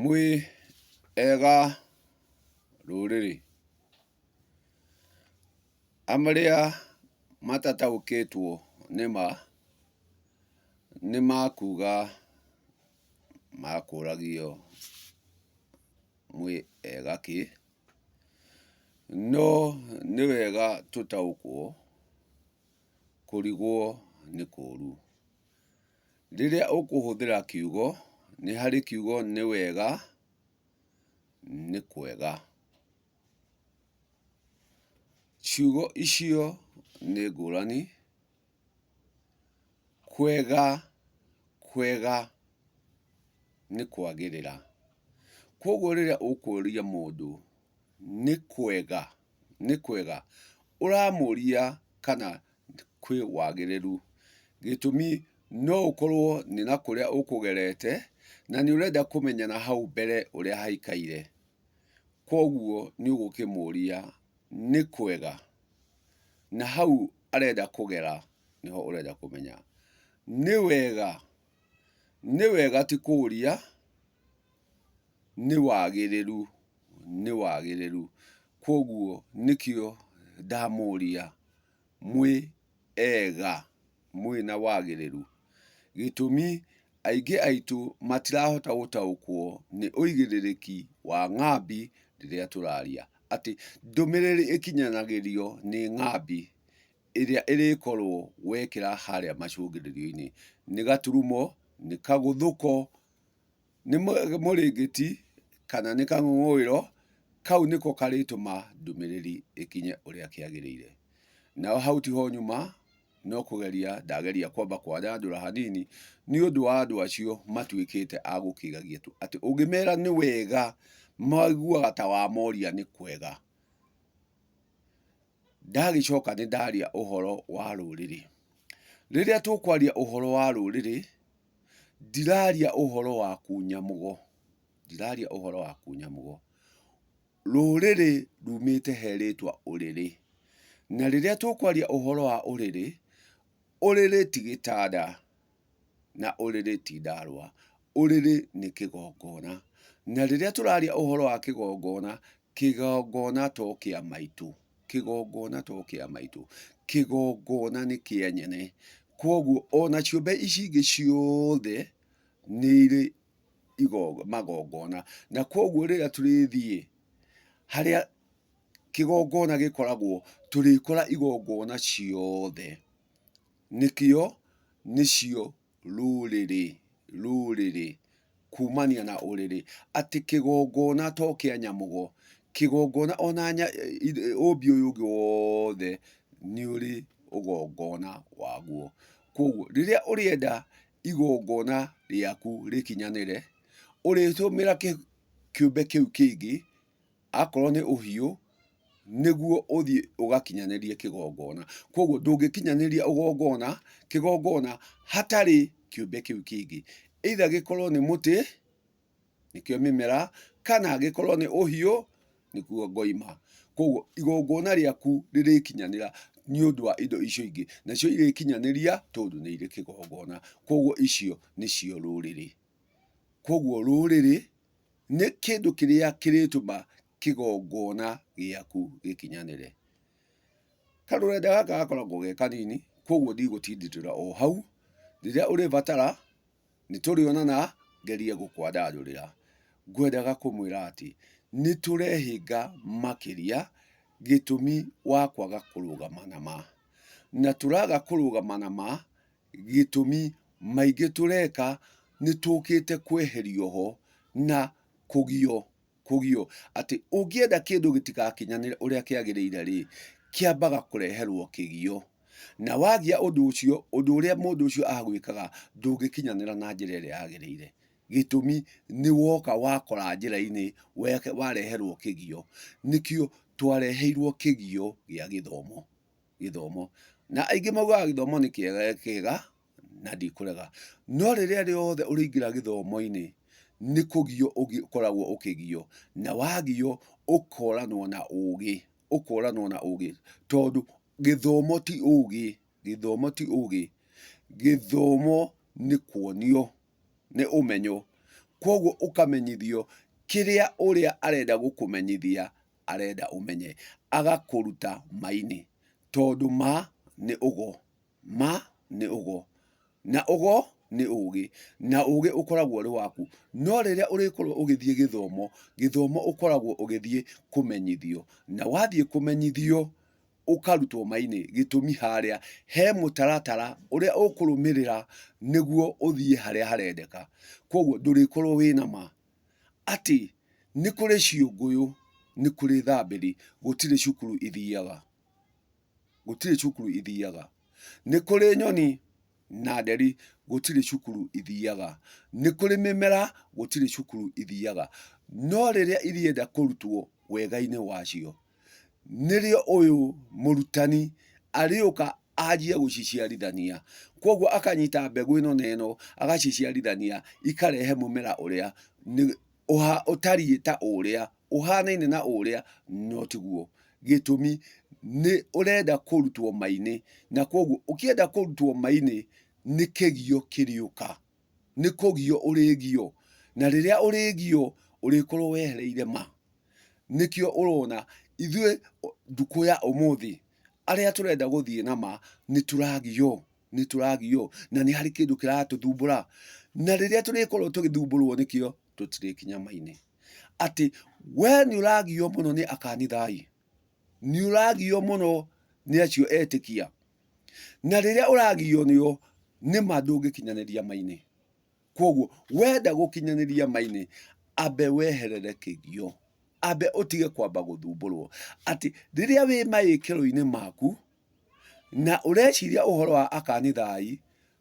Mwĩ ega rũrĩrĩ? Arĩa matataũkĩtwo nĩ ma, nĩ makuga makũragio mwĩ ega kĩ, no nĩ wega tũtaũkwo kũrigwo nĩ kũru. Rĩrĩa ũkũhũthĩra kiugo, nĩ harĩ kiugo nĩ wega, nĩ kwega. Ciugo icio nĩ ngũrani, kwega kwega nĩ kwagĩrĩra. Kwoguo rĩrĩa ũkũria mũndũ nĩ kwega, nĩ kwega, ũramũria kana kwĩ wagĩrĩru. Gĩtũmi no ũkorwo nĩ na kũrĩa ũkũgerete na nĩ ũrenda kũmenya na hau mbere ũrĩa haikaire. Kwoguo nĩ ũgũkĩmũria nĩ kwega? Na hau arenda kũgera nĩho ũrenda kũmenya. Nĩ wega? Nĩ wega ti kũria, nĩ wagĩrĩru, nĩ wagĩrĩru. Kwoguo nĩkĩo ndamũria mwĩ ega, mwĩna wagĩrĩru? Gĩtũmi aingĩ aitũ matirahota gũtaũkwo nĩ ũigĩrĩrĩki wa ng'ambi rĩrĩa tũraria. Atĩ ndũmĩrĩri ĩkinyanagĩrio nĩ ng'ambi ĩrĩa ĩrĩkorwo wekĩra harĩa macũngĩrĩrio-inĩ. Nĩ gaturumo, nĩ kagũthũko, nĩ mũrĩngĩti kana nĩ kang'ũng'ũĩro, kau nĩko karĩtũma ndũmĩrĩri ĩkinye ũrĩa kĩagĩrĩire. Naho hau tiho nyuma, no kũgeria ndageria kwamba kwandandũra hanini nĩ ũndũ wa andũ acio matuĩkĩte a gũkĩgagia tu, atĩ ũngĩmera nĩ wega maiguaga ta wamoria nĩ kwega. Ndagĩcoka nĩ ndaria ũhoro wa rũrĩrĩ. Rĩrĩa tũkwaria ũhoro wa rũrĩrĩ, ndiraria ũhoro waku nyamũgo, ndiraria ũhoro waku nyamũgo. Rũrĩrĩ rumĩte he rĩtwa ũrĩrĩ, na rĩrĩa tũkwaria ũhoro wa ũrĩrĩ, ũrĩrĩ ti gĩtanda na ũrĩrĩ ti ndarũa, ũrĩrĩ nĩ kĩgongona. Na rĩrĩa tũraria ũhoro wa kĩgongona, kĩgongona to kĩa maitũ, kĩgongona to kĩa maitũ, kĩgongona nĩ kĩa nyene. Kwoguo ona ciũmbe ici ingĩ ciothe nĩ irĩ magongona. Na kwoguo rĩrĩa tũrĩthiĩ harĩa kĩgongona gĩkoragwo, tũrĩkora igongona ciothe. Nĩkĩo nĩcio rũrĩrĩ, rũrĩrĩ, kumania na ũrĩrĩ, atĩ kĩgongona to kĩa nyamũgo, kĩgongona ona ũmbi ũyũ ũngĩ wothe nĩ ũrĩ ũgongona waguo. Kwoguo rĩrĩa ũrĩenda igongona rĩaku rĩkinyanĩre, ũrĩtũmĩra kĩũmbe kĩu kĩngĩ, akorwo nĩ ũhiũ, nĩguo ũthiĩ ũgakinyanĩrie kĩgongona. Kwoguo ndũngĩkinyanĩria ũgongona, kĩgongona hatarĩ kĩũmbe kĩu kĩngĩ. Either gĩkorwo nĩ mũtĩ, nĩkĩo mĩmera, kana angĩkorwo nĩ ũhiũ, nĩkuo ngoima. Koguo igongona rĩaku rĩrĩkinyanĩra nĩ ũndũ wa indo icio ingĩ, nacio irĩkinyanĩria tondũ nĩ irĩ kĩgongona. Koguo icio nĩcio rũrĩrĩ. Koguo rũrĩrĩ nĩ kĩndũ kĩrĩa kĩrĩtũma kĩgongona gĩaku gĩkinyanĩre. Karũrenda gaka gakoragwo ge kanini, koguo ndigũtindĩrĩra o hau, rĩrĩa ũrĩbatara Nĩ tũrĩonana ngerie gũkwandandũrĩra. Ngwendaga kũmwĩra atĩ nĩ tũrehĩnga makĩria gĩtũmi wa kwaga kũrũgama na ma. Na tũraga kũrũgama na ma gĩtũmi maingĩ tũreka nĩ tũkĩte kweherio ho na kũgio. Kũgio atĩ ũngĩenda kĩndũ gĩtigakinyanĩre ũrĩa kĩagĩrĩire rĩ, kĩambaga kũreherwo kĩgio. Na wagia ũndũ ũcio, ũndũ ũrĩa mũndũ ũcio agwĩkaga ndũngĩkinyanĩra na njĩra ĩrĩa yagĩrĩire. Gĩtũmi nĩ woka wakora njĩra-inĩ wareherwo kĩgio. Nĩkĩo twareheirwo kĩgio gĩa gĩthomo, gĩthomo. Na aingĩ maugaga gĩthomo nĩ kĩega na ndikũrega. No rĩrĩa rĩothe ũrĩingĩra gĩthomo-inĩ, nĩ kũgio ũkoragwo ũkĩgio, na wagio ũkoranwo na ũgĩ, ũkoranwo na ũgĩ, tondũ gĩthomo ti ũgĩ, gĩthomo ti ũgĩ, gĩthomo nĩ kuonio, nĩ ũmenyo. Kwoguo ũkamenyithio kĩrĩa ũrĩa arenda gũkũmenyithia arenda ũmenye, agakũruta ma-inĩ, tondũ ma nĩ ũgo, ma nĩ ũgo, na ũgo nĩ ũgĩ, na ũgĩ ũkoragwo ũrĩ waku. No rĩrĩa ũrĩkorwo ũgĩthiĩ gĩthomo, gĩthomo ũkoragwo ũgĩthiĩ kũmenyithio, na wathiĩ kũmenyithio ũkarutwo ma-inĩ, gĩtũmi harĩa he mũtaratara ũrĩa ũkũrũmĩrĩra nĩguo ũthiĩ harĩa harendeka. Koguo ndũrĩkorwo wĩna ma atĩ nĩ kũrĩ ciũngũyũ, nĩ kũrĩ thambĩri, gũtirĩ cukuru ithiaga, gũtirĩ cukuru ithiaga. Nĩ kũrĩ nyoni na nderi, gũtirĩ cukuru ithiaga. Nĩ kũrĩ mĩmera, gũtirĩ cukuru ithiaga. No rĩrĩa irĩenda kũrutwo wega-inĩ wacio, nĩrĩo ũyũ mũrutani arĩũka anjie gũciciarithania. Kwoguo akanyita mbegũ ĩno na ĩno agaciciarithania ikarehe mũmera ũrĩa ũtariĩ ta ũrĩa, ũhanaine na ũrĩa no tiguo. Gĩtũmi nĩ ũrenda kũrutwo ma-inĩ na kwoguo ũkĩenda kũrutwo ma-inĩ nĩ kĩgio kĩrĩũka, nĩ kũgio ũrĩgio na rĩrĩa ũrĩgio ũrĩkorwo wehereire ma. Nĩkĩo ũrona ithuĩ ndukũ ya ũmũthĩ arĩa tũrenda gũthiĩ na ma nĩ tũragio, nĩ tũragio na nĩ harĩ kĩndũ kĩratũthumbũra. Na rĩrĩa tũrĩkorwo tũgĩthumbũrwo nĩkĩo tũtirĩkinya ma-inĩ. Atĩ we nĩ ũragio mũno nĩ akanithai, nĩ ũragio mũno nĩ acio etĩkia, na rĩrĩa ũragio nĩo nĩ ma ndũngĩkinyanĩria ma-inĩ. Kwoguo wenda gũkinyanĩria ma-inĩ, ambe weherere kĩgio, ambe ũtige kwamba gũthumbũrwo. Atĩ rĩrĩa wĩ maĩkĩro-inĩ maku na ũreciria ũhoro wa akanithai,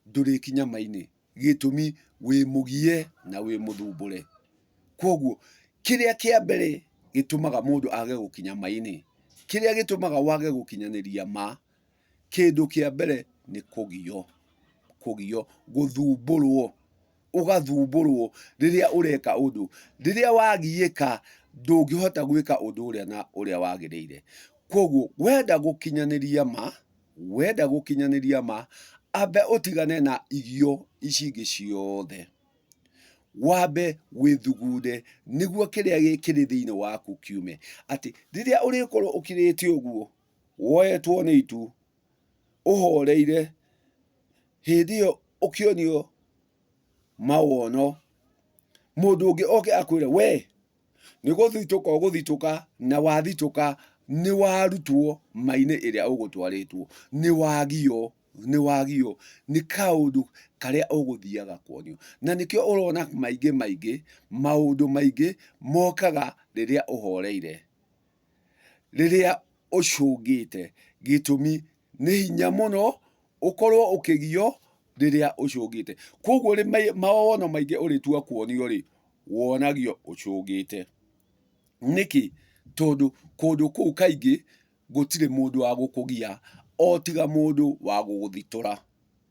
ndũrĩkinya ma-inĩ. Gĩtũmi wĩ mũgie na wĩ mũthumbũre. Kwoguo kĩrĩa kĩa mbere gĩtũmaga mũndũ age gũkinya ma-inĩ, kĩrĩa gĩtũmaga wage gũkinyanĩria ma, Kĩndũ kĩa mbere nĩ kũgio, kũgio, gũthumbũrwo, ũgathumbũrwo rĩrĩa ũreka ũndũ. Rĩrĩa wagiĩka ndũngĩhota gwĩka ũndũ ũrĩa na ũrĩa wagĩrĩire. Koguo wenda gũkinyanĩria ma, wenda gũkinyanĩria ma, ambe ũtigane na igio ici ingĩ ciothe. Wambe wĩthugunde nĩguo kĩrĩa kĩrĩ thĩiniĩ waku kiume. Atĩ rĩrĩa ũrĩkorwo ũkirĩte ũguo woetwo nĩ itu, ũhoreire, hĩndĩ ĩyo ũkĩonio mawono, mũndũ ũngĩ oke akwĩre we nĩ gũthitũka ũgũthitũka, na wathitũka nĩ warutwo ma-inĩ ĩrĩa ũgũtwarĩtwo, nĩ wagio, nĩ wagio nĩ kaũndũ karĩa ũgũthiaga kuonio. Na nĩkĩo ũrona maingĩ maingĩ, maũndũ maingĩ mokaga rĩrĩa ũhoreire. Rĩrĩa ũcũngĩte, gĩtũmi nĩ hinya mũno ũkorwo ũkĩgio rĩrĩa ũcũngĩte. Koguo mawono maingĩ ũrĩtua kuonio rĩ, wonagio ũcũngĩte. Nĩkĩ? Tondũ kũndũ kũu kaingĩ gũtirĩ mũndũ wa gũkũgia o tiga mũndũ wa gũgũthitũra,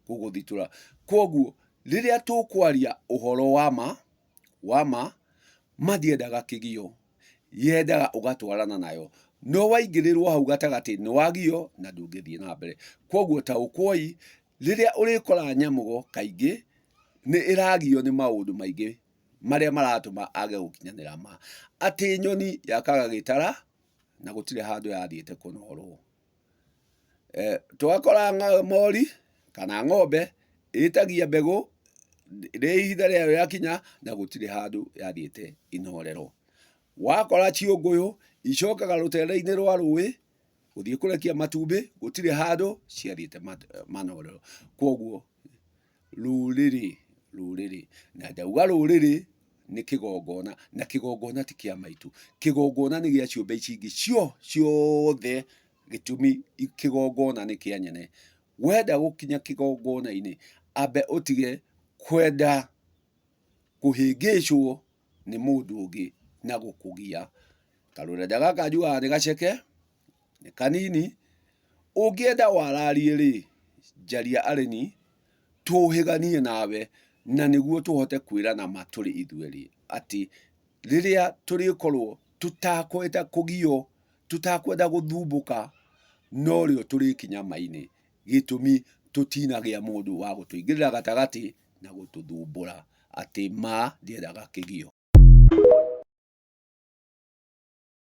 gũgũthitũra. Koguo rĩrĩa tũkwaria ũhoro wa ma, wa ma, ma ndiendaga kĩgio. Yendaga ũgatwarana nayo. No waingĩrĩrwo hau gatagatĩ nĩ wagio na ndũngĩthiĩ na mbere. Koguo taũkũoi rĩrĩa ũrĩkora nyamũgo kaingĩ nĩ ĩragio nĩ maũndũ maingĩ marĩa maratũma age gũkinyanĩra ma. Atĩ nyoni yakaga gĩtara na gũtirĩ handũ yathiĩte kũnorwo. Twakora mori kana ng'ombe ĩtagia mbegũ rĩrĩa ihinda rĩayo rĩakinya na gũtirĩ handũ yathiĩte inorero. Wakora ciũngũyũ icokaga rũtere-inĩ rwa rũĩ gũthiĩ kũrekia matumbĩ gũtirĩ handũ ciathiĩte manorero. Koguo rũrĩrĩ, rũrĩrĩ, na ndauga rũrĩrĩ nĩ kĩgongona, na kĩgongona ti kĩa maitũ, kĩgongona nĩ gĩa ciũmbe ici ingĩ ciothe, gĩtũmi kĩgongona nĩ kĩa nyene. Wenda gũkinya kĩgongona-inĩ, ambe ũtige kwenda kũhĩngĩcwo nĩ mũndũ ũngĩ na gũkũgia. Karũrenda gaka njugaga nĩ gaceke, nĩ kanini, ũngĩenda wararie rĩ, njaria arĩmi, tũhĩganie nawe na nĩguo tũhote kwĩrana ma tũrĩ ithuerĩ atĩ rĩrĩa tũrĩkorwo tũtakwenda kũgio, tũtakwenda gũthumbũka, norĩo tũrĩkinya ma-inĩ. Gĩtũmi tũtinagĩa mũndũ wa gũtũingĩrĩra gatagatĩ na gũtũthumbũra. atĩ ma ndĩendaga kĩgio.